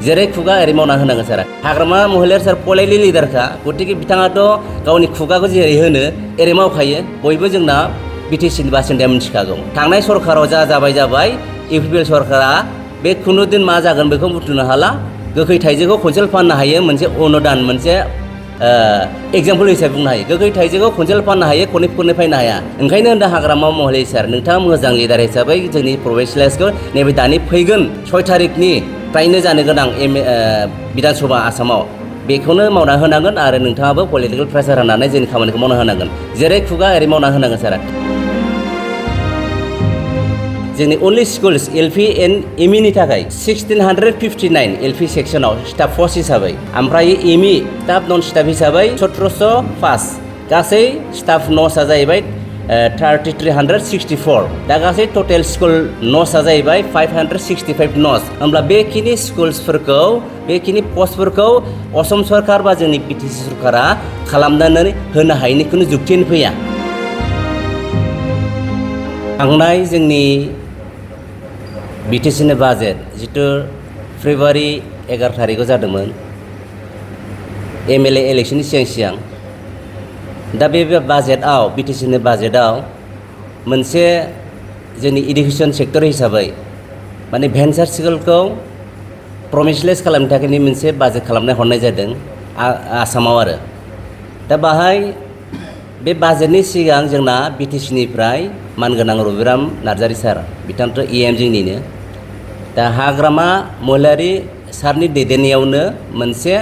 जेरै खुगा ओरै मावना होनांगोन सारा हाग्रामा महिलारि सार पलाइलि लिडारखा गतिके बिथाङाथ' गावनि खुगाखौ जेरै होनो एरै मावखायो बयबो जोंना बिटिसिनि बासिन्दाया मिथिखागौ थांनाय सरकाराव जाबाय इउपिपिएल सरकारा बे खुनु दिन मा जागोन बेखौ बुथुमनो हाला गोखै थाइजौखौ खनसेल फाननो हायो मोनसे अनुदान मोनसे एग्जाम्पल हिसाबै बुंनो हायो गोखै थाइजौखौ खनसेल फाननो हायो खननै फाननो हाया ओंखायनो होनदों हाग्रामा महिलारि सार नोंथाङा मोजां लिडार हिसाबै जोंनि प्रभिन्सियेलाइसखौ नैबे दानि फैगोन 6 तारिखनि फ्रायनो जानो गोनां बिधान सभा आसामाव बेखौनो मावना होनांगोन आरो नोंथाङाबो पलिटिकेल प्रेसार होनानै जोंनि खामानिखौ मावना होनांगोन जेरै खुगा ओरै मावना होनांगोन सारा जोंनि अनलि स्कुल्स एलपि एन्ड एमइनि थाखाय 1659 एलपि सेक्सनाव स्टाफ पस्ट हिसाबै ओमफ्राय एमइ स्टाफ नन स्टाफ हिसाबै 1705 गासै स्टाफ न'सा जाहैबाय 3364 दा गासै टटेल स्कुल न'सा जाहैबाय 565 न'स होमब्ला बेखिनि स्कुल्सफोरखौ बेखिनि पस्टफोरखौ असम सरकार बा जोंनि बिटिसि सरकारा खालामनानै होनो हायैनि खुनु जुक्तियानो फैया थांनाय जोंनि बिटिसिनि बाजेट जितु फेब्रुवारि 11 तारिखआव जादोंमोन एमएलए इलेक्शननि सिगां दा बे बाजेटआव बिटिसिनि बाजेटआव मोनसे जोंनि इडुकेसन सेक्टर हिसाबै माने भेन्सार स्कुलखौ प्रभिन्सियेलाइज खालामनो थाखाय मोनसे बाजेट खालामनाय हरनाय जादों आसामाव आरो दा बाहाय बे बाजेटनि सिगां जोंना बिटिसिनिफ्राय मानगोनां रबिराम नार्जारि सार बिथांथ' इएम जोंनिनो दा हाग्रामा महिलारि सारनि दैदेननायावनो मोनसे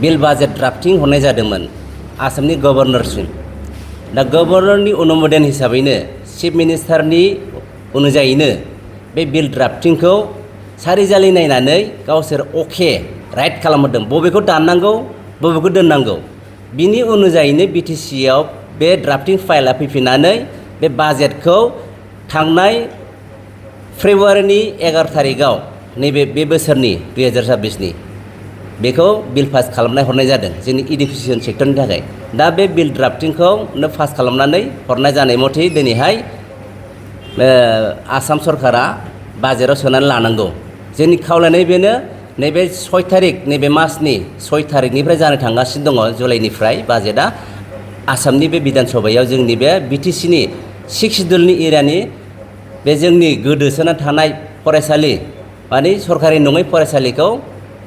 बिल बाजेट ड्राफ्टिं हरनाय जादोंमोन आसामनि गभर्नरसिम दा गभर्नरनि अनुमोदन हिसाबैनो चिफ मिनिस्टारनि अनुजायैनो बे बिल ड्राफ्टिंखौ सारिजालि नायनानै गावसोर अके राइट खालामहरदों बबेखौ दाननांगौ बबेखौ दोननांगौ बिनि अनुजायैनो बिटिसिआव बे ड्राफ्टिं फाइलआ फैफिननानै बे बाजेटखौ थांनाय फेब्रुवारिनि 11 तारिखआव नैबे बे बोसोरनि 2026नि बेखौ बिल पास खालामनाय हरनाय जादों जोंनि इडुकेसन सेक्टरनि थाखाय दा बे बिल ड्राफ्टिंखौनो पास खालामनानै हरनाय जानाय मथे दिनैहाय आसाम सरकारा बाजेटआव सोनानै लानांगौ जोंनि खावलायनाय बेनो नैबे 6 तारिख नैबे मासनि 6 तारिखनिफ्राय जानो थांगासिनो दङ जुलाइनिफ्राय बाजेटआ आसामनि बे बिधान सभायाव जोंनि बे बिटिसिनि 6 सिडुलनि एरियानि बे जोंनि गोदोसोना थानाय फरायसालि माने सरकारि नङै फरायसालिखौ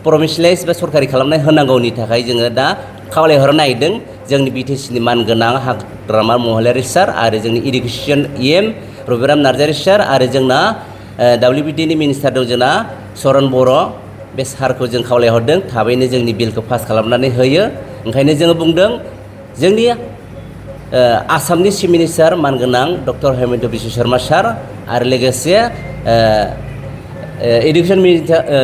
प्रभिन्सियेलाइज बा सरकारि खालामनाय होनांगौनि थाखाय जोङो दा खावलायहरनो नागिरदों जोंनि बिटिसिनि मानगोनां हाग्रामा महिलारि सार आरो जोंनि इडुकेसन इएम रबिराम नार्जारि सार आरो जोंना WBDनि मिनिस्टार दं जोंना चरन बर' बे सारखौ जों खावलायहरदों थाबैनो जोंनि बिलखौ पास खालामनानै होयो ओंखायनो जोङो बुंदों जोंनि आसामनि चिफ मिनिस्टार मानगोनां डक्टर हेमन्त बिश्व शर्मा सार आरो लोगोसे इडुकेसन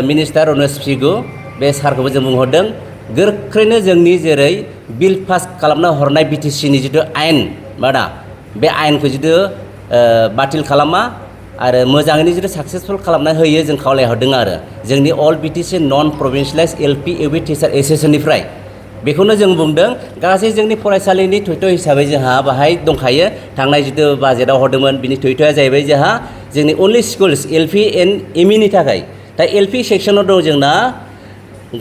मिनिस्टार रमेश पिगु बे सारखौबो जों बुंहरदों गोख्रैनो जोंनि जेरै बिल पास खालामना हरनाय बिटिसिनि जिथु आयेन मादा बे आयेनखौ जिथु बातिल खालामा आरो मोजाङैनो जुदि साक्सेसफुल खालामना होयो जों खावलायहरदों आरो जोंनि अल बिटिसि नन प्रभिन्सियेलाइज एलपि इउपि टिचार एस'सिएशननिफ्राय बेखौनो जों बुंदों गासै जोंनि फरायसालिनि थयथ' हिसाबै जोंहा बाहाय दंखायो थांनाय जिथु बाजेटआव हरदोंमोन बिनि थयथ'आ जाहैबाय जोंहा जोंनि अनलि स्कुल्स एलपि एन्ड एमइनि थाखाय दा एलपि सेक्सनाव दं जोंना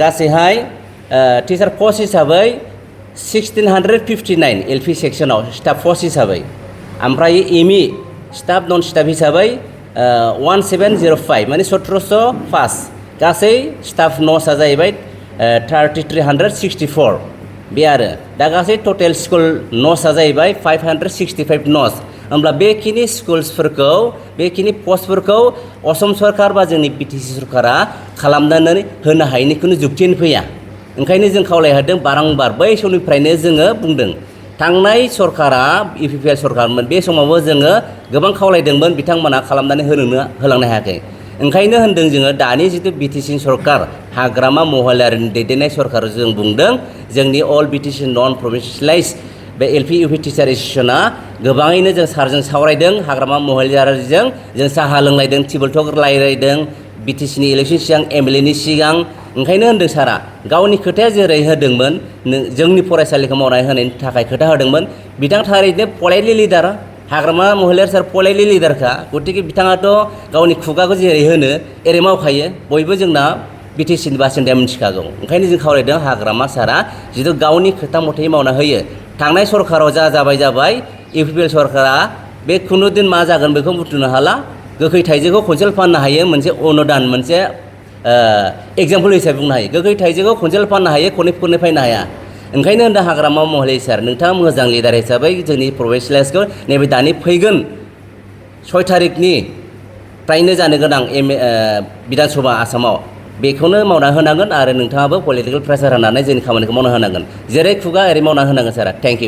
गासैहाय टिचार पस्ट हिसाबै 1659 एलपि सेक्सनाव स्टाफ पस्ट हिसाबै ओमफ्राय एमइ स्टाफ नन स्टाफ हिसाबै 1705 माने 1705 गासै स्टाफ न'सा जाहैबाय 3364 बे आरो दा गासै टटेल स्कुल न'सा जाहैबाय 565 न'स होमब्ला बेखिनि स्कुल्सफोरखौ बेखिनि पस्टफोरखौ असम सरकार बा जोंनि बिटिसि सरकारा खालामनानै होनो हायैनि खुनु जुक्तियानो फैया ओंखायनो जों खावलायहरदों बारंबार बै समनिफ्रायनो जोङो बुंदों थांनाय सरकारा इउपिपिएल सरकारमोन बे समावबो जोङो गोबां खावलायदोंमोन बिथांमोना खालामनानै होलांनो हायाखै ओंखायनो होनदों जोङो दानि जिथु बिटिसि सरकार हाग्रामा महिलारिनि दैदेननाय सरकार जों बुंदों जोंनि अल बिटिसि नन प्रभिन्सियेलाइज बे एलपि इउपि टिचार एस'सिएशना गोबाङैनो जों सारजों सावरायदों हाग्रामा महिलारिजों जों साहा लोंलायदों टेबोल टक रायलायदों बिटिसिनि इलेक्सन सिगां एमएलएनि सिगां ओंखायनो होनदों सारा गावनि खोथाया जेरै होदोंमोन जोंनि फरायसालिखौ मावनानै होनायनि थाखाय खोथा होदोंमोन बिथां थारैनो पलाइटलि लिडार हाग्रामा महिलारि सार पलाइटलि लिडारखा गतिके बिथाङाथ' गावनि खुगाखौ जेरै होनो एरै मावखायो बयबो जोंना BTCनि बासिन्दाया मिथिखागौ ओंखायनो जों खावलायदों हाग्रामा सारा जिथु गावनि खोथा मथै मावना होयो थांनाय सरकाराव जाबाय इउपिपिएल सरकारा बे खुनु दिन मा जागोन बेखौ बुथुमनो हाला गोखै थाइजौखौ खनसेल फाननो हायो मोनसे अनुदान मोनसे एग्जाम्पल हिसाबै बुंनो हायो गोखै थाइजौखौ खनसेल फाननो हायो खननै फायनो हाया ओंखायनो होनदों हाग्रामा महलै सार नोंथाङा मोजां लिडार हिसाबै जोंनि प्रभिन्सियेलाइसखौ नैबे दानि फैगोन 6 तारिखनि फ्रायनो जानो गोनां बिधान सभा आसामाव बेखौनो मावना होनांगोन आरो नोंथाङाबो पलिटिकेल प्रेसार होनानै जोंनि खामानिखौ मावना होनांगोन जेरै खुगा एरै मावना होनांगोन सार थेंक इउ